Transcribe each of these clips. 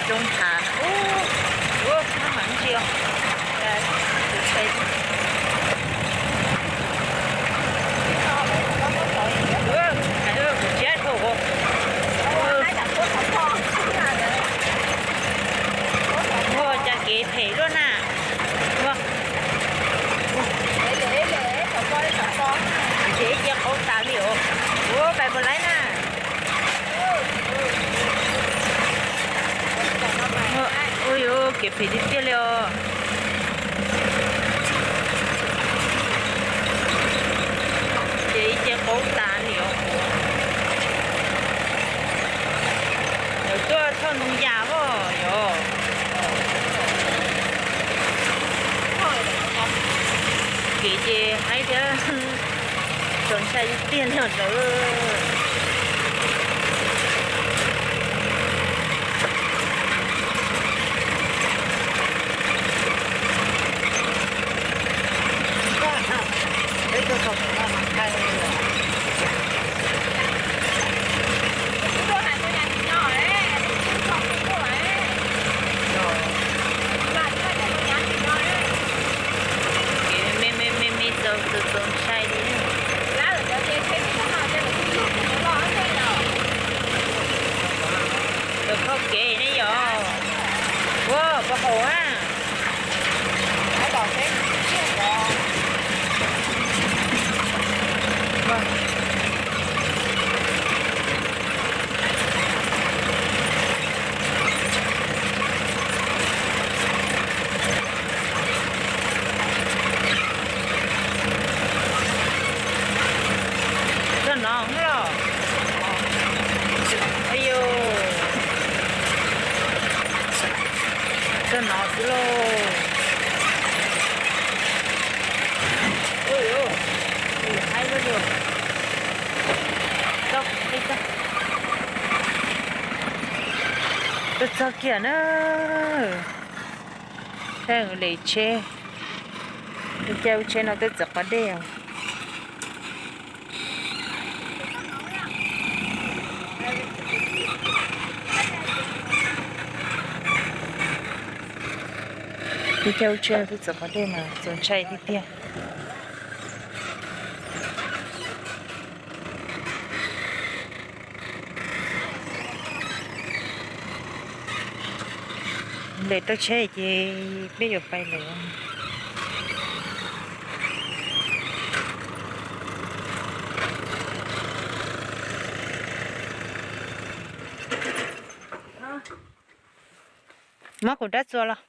Roob hav, ub, ub, no mas ntsia, tus tshais, ub, hais ub, kuv tsiab dhau, ua cas kev phem luaj na, ua, ces ib ce qauv tas li os, ua pais puas laib na. Ua yuav kev phem tiag tiag li os. Ces ib ce qauv tas li os. Lawv tuaj thauj ntoo yas os yog. Kev ces haib thiab txaus ntshai tiag li os lawm. Kev me me me me txaus txaus ntshai li. Lawv kho kev ne yom. Ua puas haum a? Txog no los? Ayu, txog no xwb lauj. Ui, ui, haib lub lug. Txog, txog kiag na. Thaij li tsheb, li cas lub tsheb no twb txawv qhov dej os. Li cas lub tsheb no twb txawv qhov dej mas txaus ntshai tiag tiag. Ntes tau tsheb ces peb yuav pais lawm. Muab kuv rab txuas los.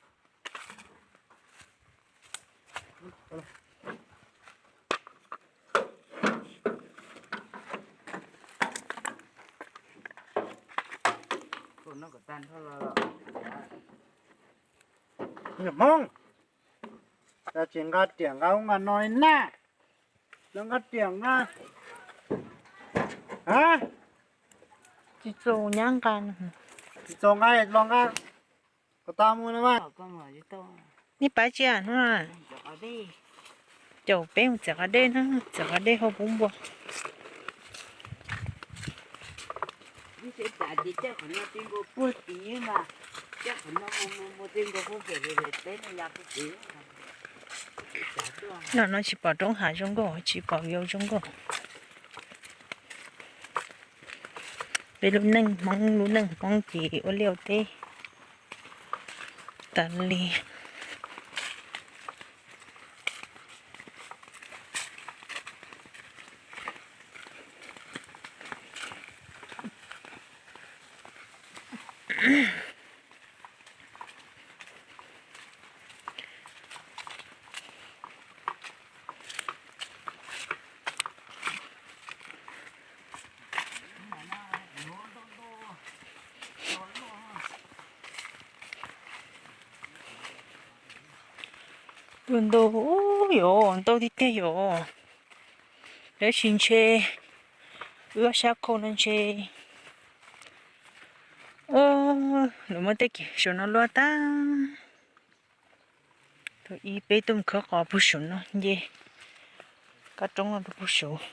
Hmoob, cas tsis nqa riam nqa ub nqa no li na? Los nqa riam nqa, a, tsis txaus nyab nqa, tsis txaus nqa los nqa kom tau mus no mas. Nej pab tsia hnub no, caum peb mus txiav qos dej na, txiav qos dej hauv pub npua. Los no tsis pom roob hav zoo nkauj, tsis pom view zoo nkauj. Peb lub neej Hmoob, lub neej Hmoob ces ua liaj ua teb tas li. Tus ntau, yog ntau tiag tiag yom. Tab sis ntshe wb ob sab khau no ntshe, lawv muab tej kev saum no luaj tag. Thaum ub peb tuaj mus khawb qos puag saum no, nce kab roob no rau puag saum.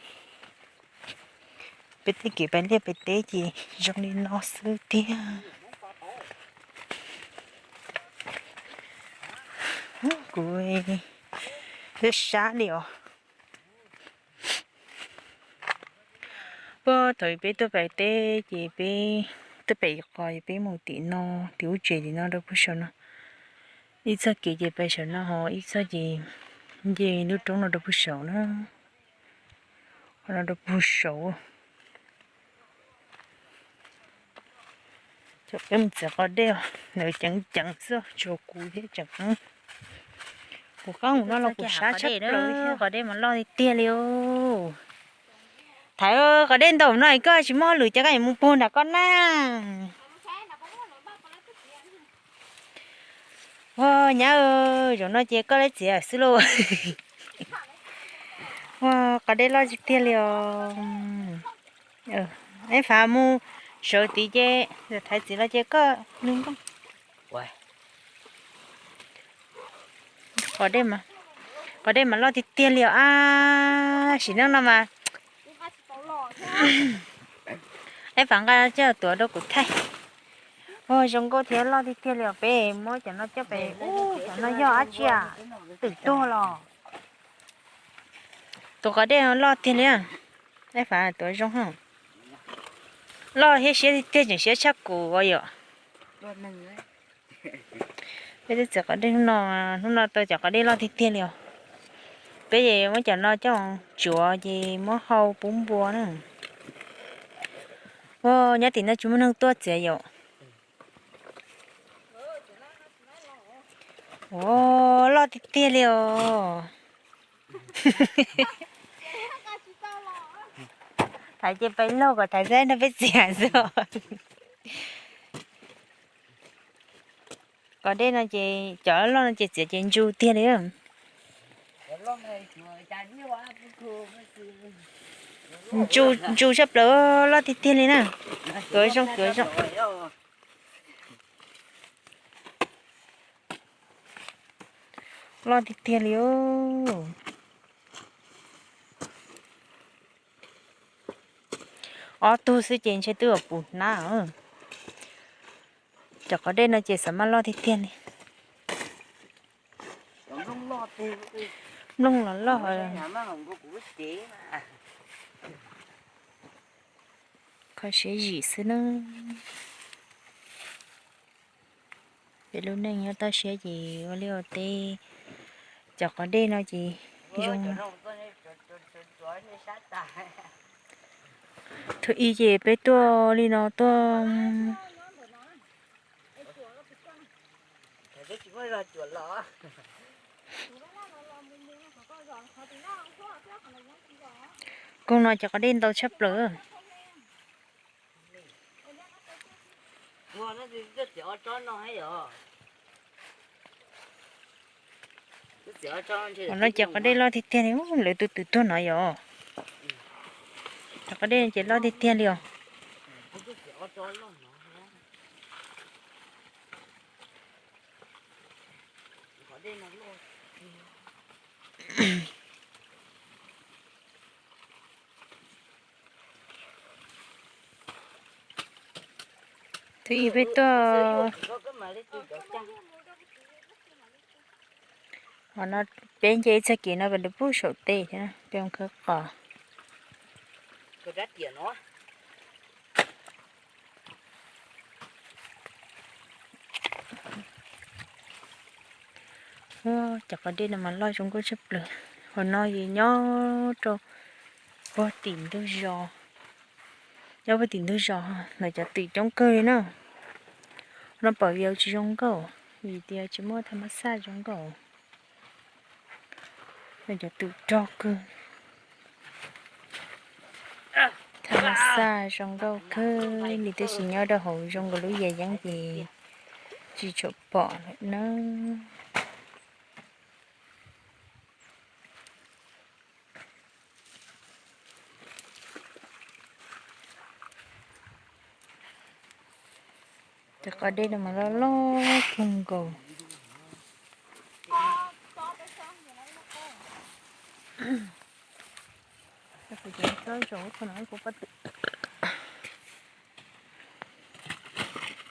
Peb tej kev pais liaj pais teb ces zoo li no xwb tiag. kuv, lub sab li os. Puag thaum peb tuaj pem teb ces peb tuaj pem ib qho, peb mus tim no, tim ub tsev tim no rau puag saum no. Ib txoj kev ces pem saum no, ho ib txoj ces nce lub roob no rau puag saum na. Qhov no rau puag saud. Peb mus txiav qos dej os, nws ceev ceev xwb, tsuas kuv thiab tseem, kuv qab mus no los kuv sab tshaj plaws, qos dej mas loj tiag tiag li os. Thaiv, qos dej ntau no koj tsis muaj hauj lwm ces koj yuav mus puag nram koj na. Ua nyab, zaum no ces koj lawv txiav xwb lauj. Ua, qos dej loj tiag tiag li os. Eb, fav mus sawv tid ces thaiv txiv los ces koj nug nkooj. Qos dej mas loj tiag tiag li os, ab sim neej no mas. Eb, fav nqa coj tuav rau kuv thaij. Ua, zoo nkauj thiab loj tiag tiag li os. Peb muab cov no coj pem, ub, cov no yog dab tsi, twm tuag los. Tus qos dej no loj tiag li. Eb, fav tuav zoo, loj thiab siab tiag tiag, tseem siab tshaj kuv os yom. Peb twb txiav qos dej hnub no, hnub no tau cov qos dej loj tiag tiag li os. Peb ces muab cov no coj tsuav ces muab hau pub npua na. Ua, nyob tim no tsis muaj neeg tuaj txiav yom. Ua, loj tiag tiag li os. Thaiv ces pais laug kom thaiv xwb no peb txiav xwb. Qos dej no ces cov loj no ces txiav ces ntsu tiag li. Ntsu, ntsu tshaj plaws, loj tiag tiag li na. Tuav zoo, tuav zoo. Loj tiag tiag li os. Ob tug xwb ces ntshe twb yuav puv hnab. Cov qos dej no ces xav mas loj tiag tiag li. Nplooj los loj. Kho siab zim xwb na. Peb lub neej nyob toj siab ces ua liaj ua teb, cov qos dej no ces zoo. Thaum ub ces peb tuaj li no tuaj. Koog no cov qos dej ntau tshaj plaws. Qhov no ces qos dej loj tiag tiag li, lawv tus twm tuag no yom. Cov qos dej ces loj tiag tiag li os. Thaum ub peb tuaj, qhov no peb nce ib txoj kev no pem rau pug saum tej thiab peb mus khawb qos. Cov qos dej no mas loj zoo nkauj tshaj plaws. Qhov no yog nyob rau puag tim ntug zos, nyob puag tim ntug zos lawv cov twm coob kawg li na. No pom view tsis zoo nkauj vim tias tsis muaj tha ma xaj zoo nkauj. Lawv cov twm rog kawg, tha ma xaj zoo nkauj kawg li, tab sis nyob rau hauv zoo nkaus lub yas yeeb ces tsis tshua pom lawm na. Cov qos dej no mas loj loj kawg nkaus.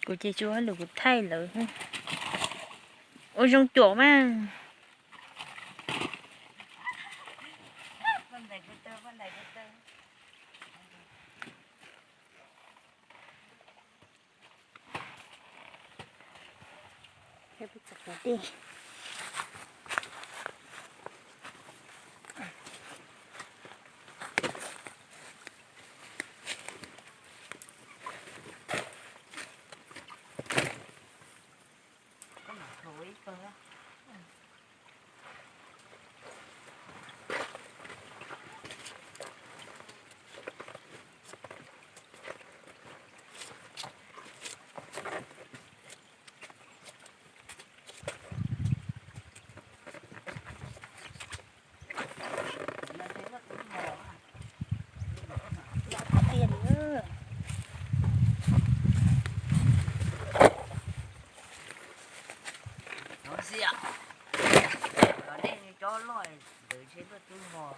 Kuv ces tsis ua hauj lwm kuv thaij lawv. Ua zoo cuam mas. Peb txog qhov dej. Xiam, cov dej cov loj ntawd ntshe tuaj twb mos.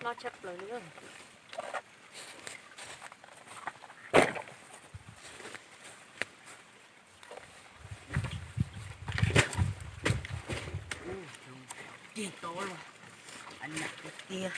Loj tshaj plaws li. Tig tau los, a nram tiag tiag.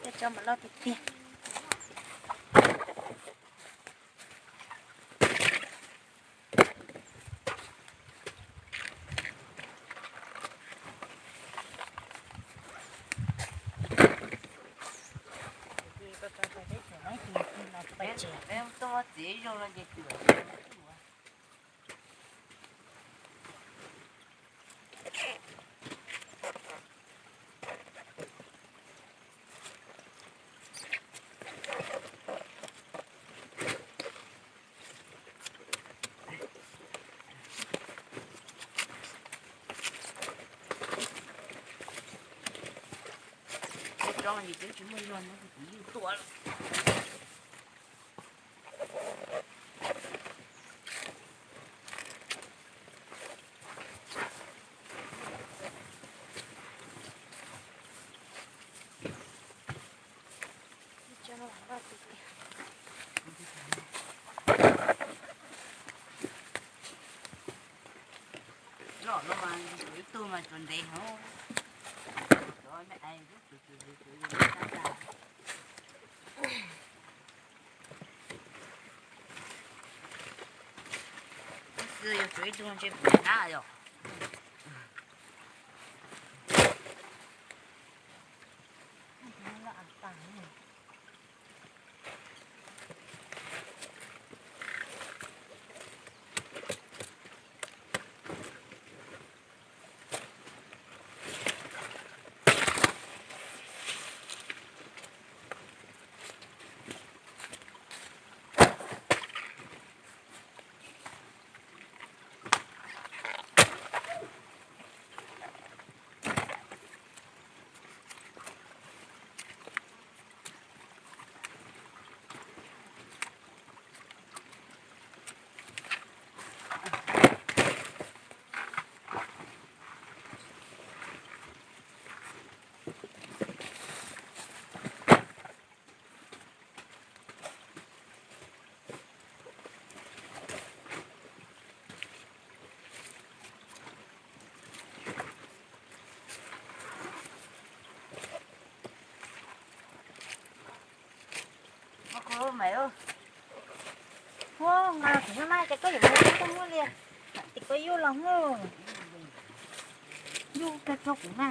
Coj tso mas loj tiag tiag. Peb tuaj txiv zoo no ces twm. Peb tsob no ces twb tsis muaj zog no ces kuv yeej tuaj lawm. Loj no mas ib tug mas tsuas ntev heev. Cov me ais, xwb yog tsuas ib tug ntshe pem na yom. Ua nqa kuv nyob mas ces koj yuav mus koj muab li, ces koj yuj los mus, yuj koj rau kuv na,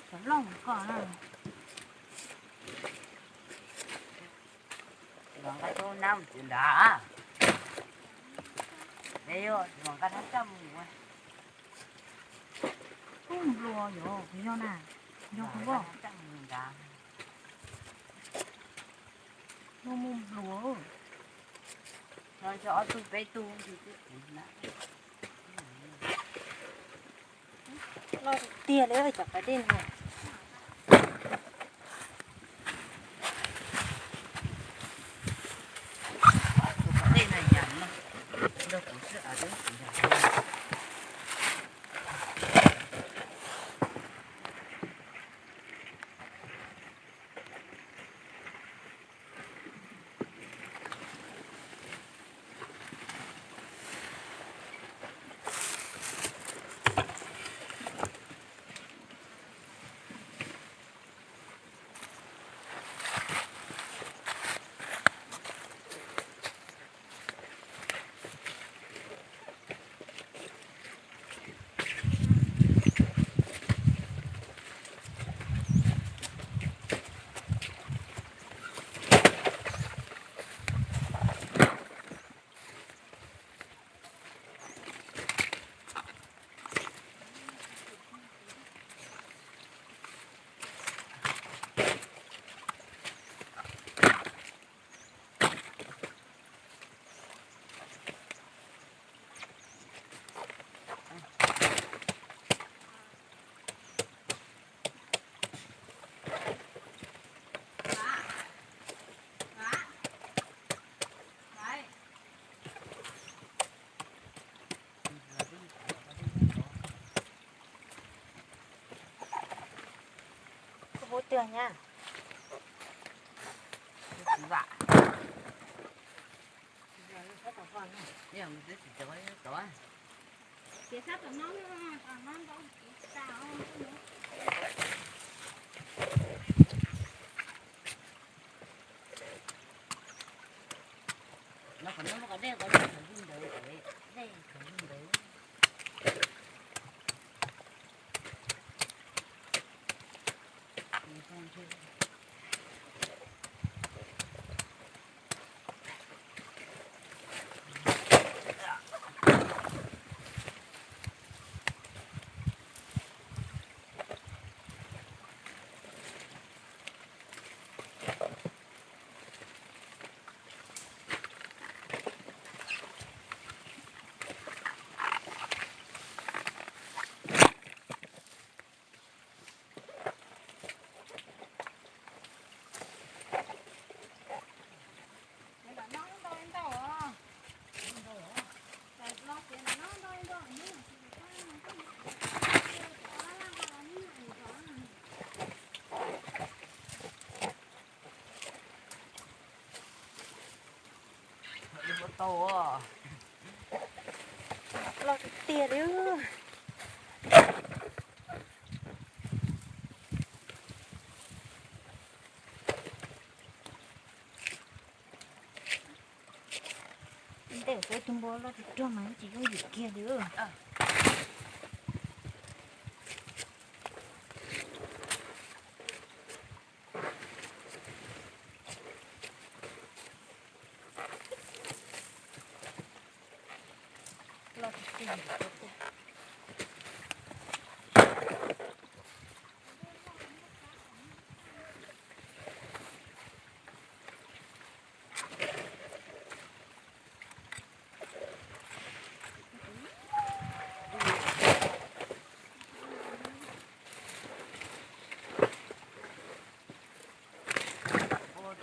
cov loj koj na. Los nqa cov nab mus txwv nrad. Los nqa nab coj mus. Ub nplua yog, yog na, yog kuv nqa nab coj mus nrad. Yog mus nplua. Ob tug peb tug ntsis twb kuv na. Loj tiag li cov pas dej no. Tus pas dej no yam no, nrog kuv sib av twb kuv yam. Hub twg nyab? Loj tiag tiag li. Ntawm peb tus npua loj ruag ruag mas tsis yooj yim kiag li. Ua tus ntawd thaum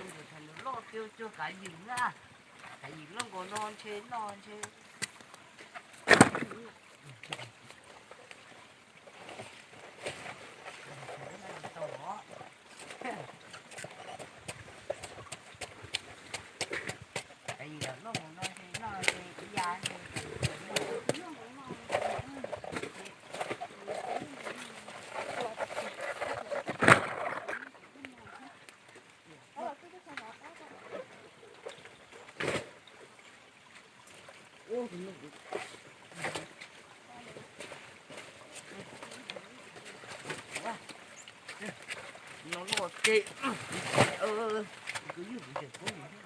nws loj cuag cuag kav yim na, kav yim loj nkaus no ntshe loj ntshe. No loj ces kuv yug kuv tseem kub.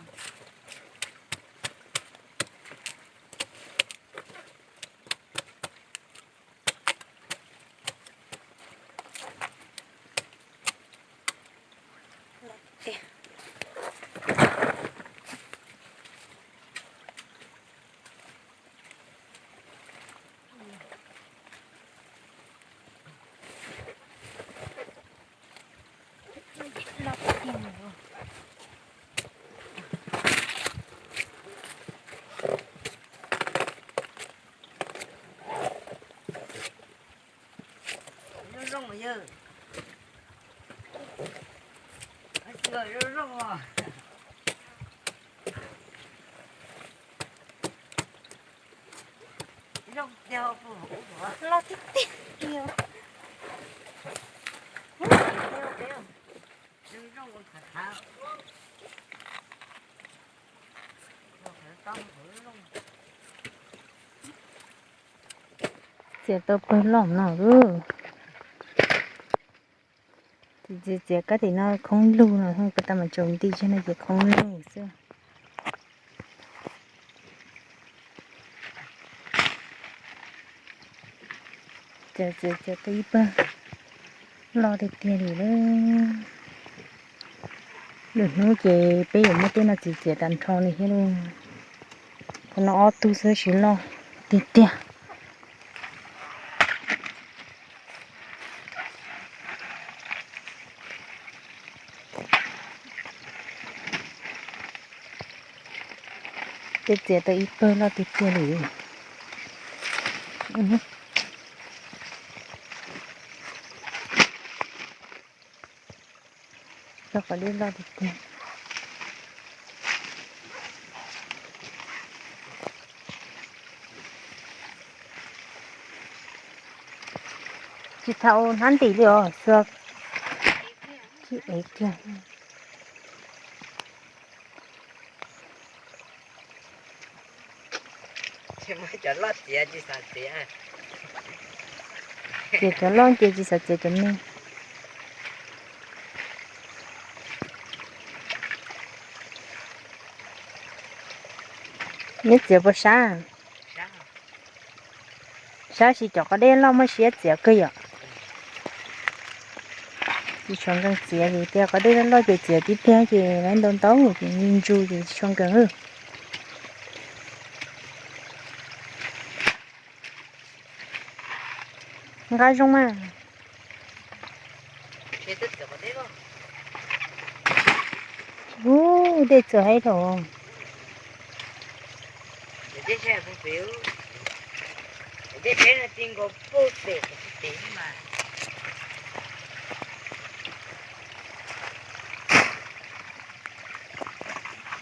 Loj tiag tiag li. Txiav tau pawg loj no. Txiav, txiav kab tim no khoob lug no, kab tau mas tsaus nti, tsis no ces khoob lug xwb. Txiav, txiav, txiav tau ib pawg loj tiag tiag li lawm. Lwm hnub ces peb yuav muab tej no txiav, txiav tag nrho li thiab lauj. Qhov no ob tug xwb, tsis loj tiag tiag. Peb txiav tau ib pawg loj tiag tiag li. Cov qos dej loj tiag tiag. Tsis tau hnab ntim li os, xuas tsis ev kiag. Ces cov loj ces tsis xav txiav cov me. Neb txiav puas sab? Sab, sis cov qos dej loj muaj siab txiav kawg yom. Tsis tshua nkees txiav, vim tias qos dej loj loj ces txiav tib pliag ces lawv ntau ntau ces ntsu ces tsis tshua nkees. Nqa zoo mas. Ub, dej txawv heev os.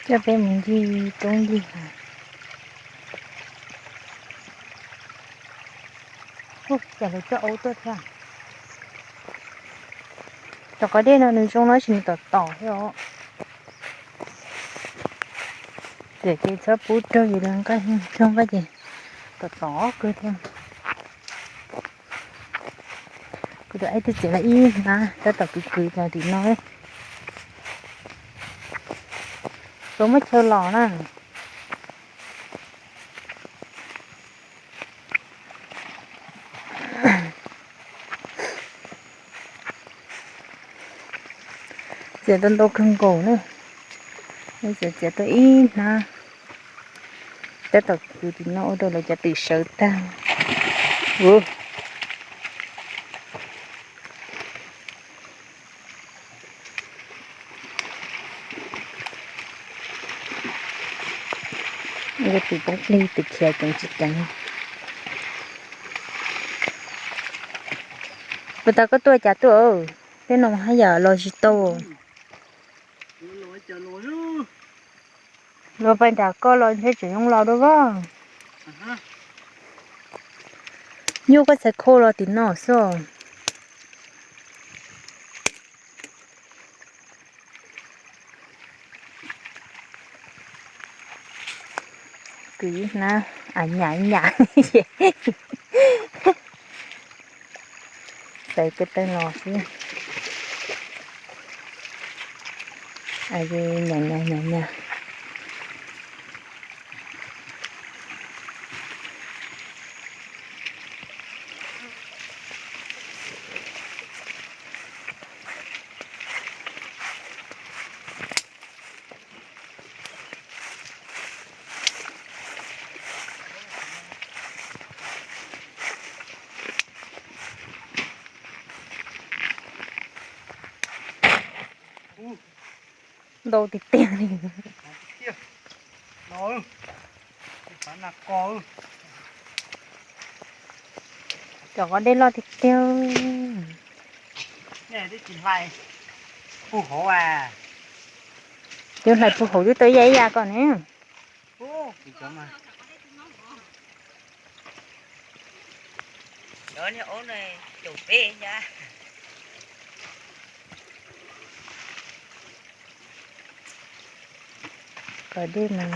Coj peb mus ncig roob ncig hav. Ub, cas lawv coj aub tuaj thiab. Cov qos dej no nws zoo no tsis nws tom tom thiab os. Txiav ces txhob pub raug yus li nqaij, raug nqaij ces tom tom kawg thiab. Kuv tus aib twb txiav lawm ib hnab tab tom kwv kwv los tim no. Puas muaj chaw los na? Txiav tau ntau kawg nkaus na. Txiav, txiav tau ib hnab. Tab tom kwv tim no ua rau lawv cov twm sawv tag. Ua twm poob plig, twm khiav ceev tsis ceev. Puas tas koj tuaj cas tuaj? Tej no haj yam los tsis tau. Los pais nram koj los ntshe tseem zoo los dua voj. Nyuj koj txhais khau los tim no xwb. Kwv ib hnab, a nyam nyam. Xaiv ko taw los xwb. Nyam nyam nyam nyam. Ntau tiag tiag li. Cov qos dej loj tiag tiag. Twb hlais puag hauv twb tau ib yam ib yam ko ne. Kom dej mas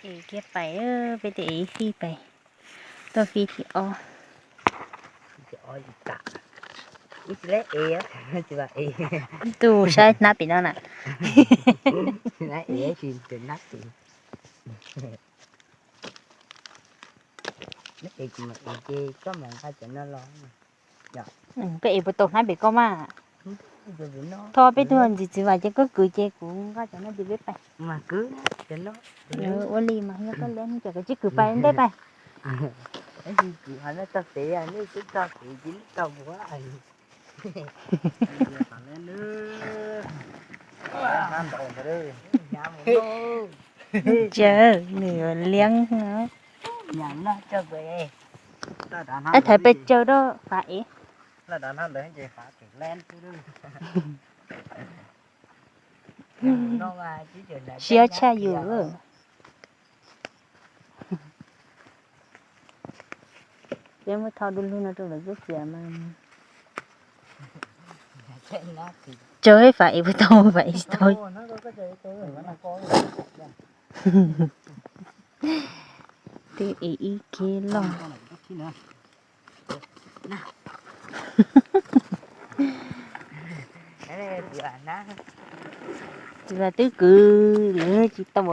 ev kiag pais, peb tus ev ib fij pais, tuaj fij thib ob. Ib tug saib hnab pem no na. Koj ev puas tau hnab pem koj mas. Tho peb tug ntxiv txiv Vam ces koj kwv ces kuv nqa cov no ces peb pais. Ua li mas yog koj liab hnub ces koj cia li kwv pais ntej pais. Ntsia, nws liab. Ab, thaiv pes tsawg rau fav ev. Siab tshaj yus. Peb muab tho du lug no rau lawv txuj xiam mas. Tsawg fav ev puas tau, fav ev tsis tau. Twb ev ib kib loj. Txiv Vam twb kwv lawv tsis tau.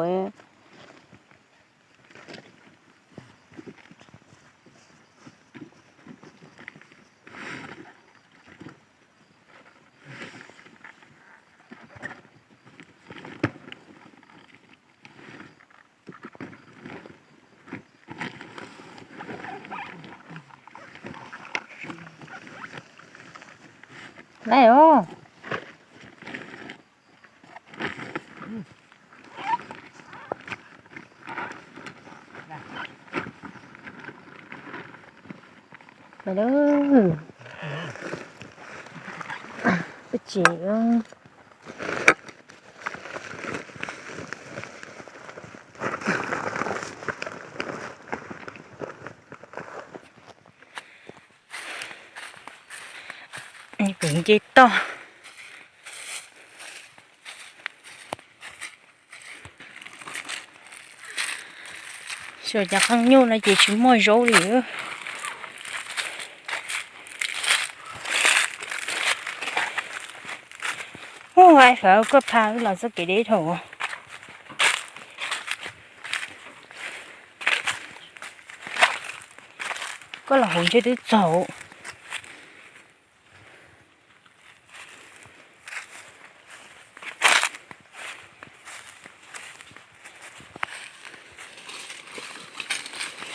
Lawm os. Lawm, peb tsev. Kuv nce toj. Xyov cov qeej nyuj no ces tsis muaj zaub li. Ub, ai fav, koj pha wb los txoj kev deb dhau. Koj los hauv ntsej twb txaus.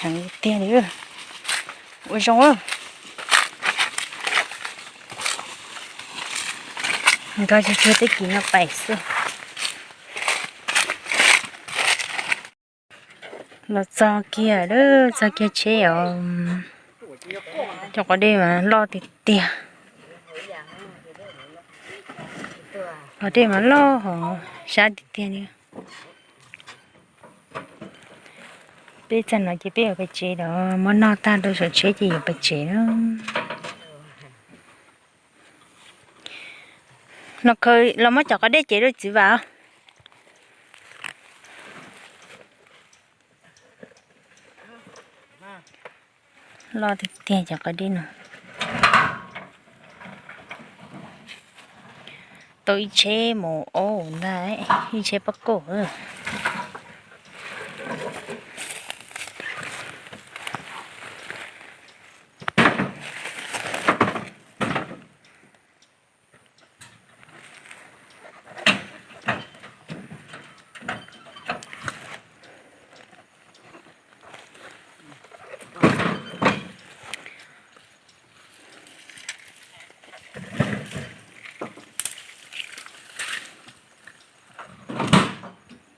Heev tiag li. Ua zoo. Nkag tsuag tsuag tej kis no pais xwb. Los txog kiag, txog kiag tsheb os. Cov quav dej mas loj tiag tiag. Quav dej mas loj hov, sab tiag tiag li. Peb txog no ces peb yuav pais tsev lawm, muab noj tag rau saum tsheb ces yuav pais tsev na. Los khaws los muab cov quav dej cev rau txiv Vam. Loj tiag tiag cov quav dej no. Tau ib tsheb mus aub ntag, ib tsheb pob koj.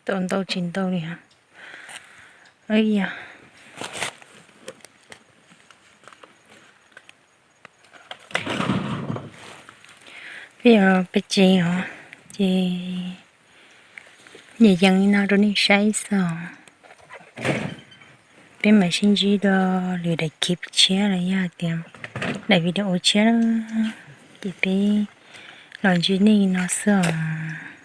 Tau ntau tsis ntau li os. Yog peb yuav peb tsev os, ces yees yees li no rau nej saib xwb os. Peb mam sib ntsib dua lwm daim clip tshiab los yog tias daim video tshiab, ces peb los ntsib nej li no xwb os.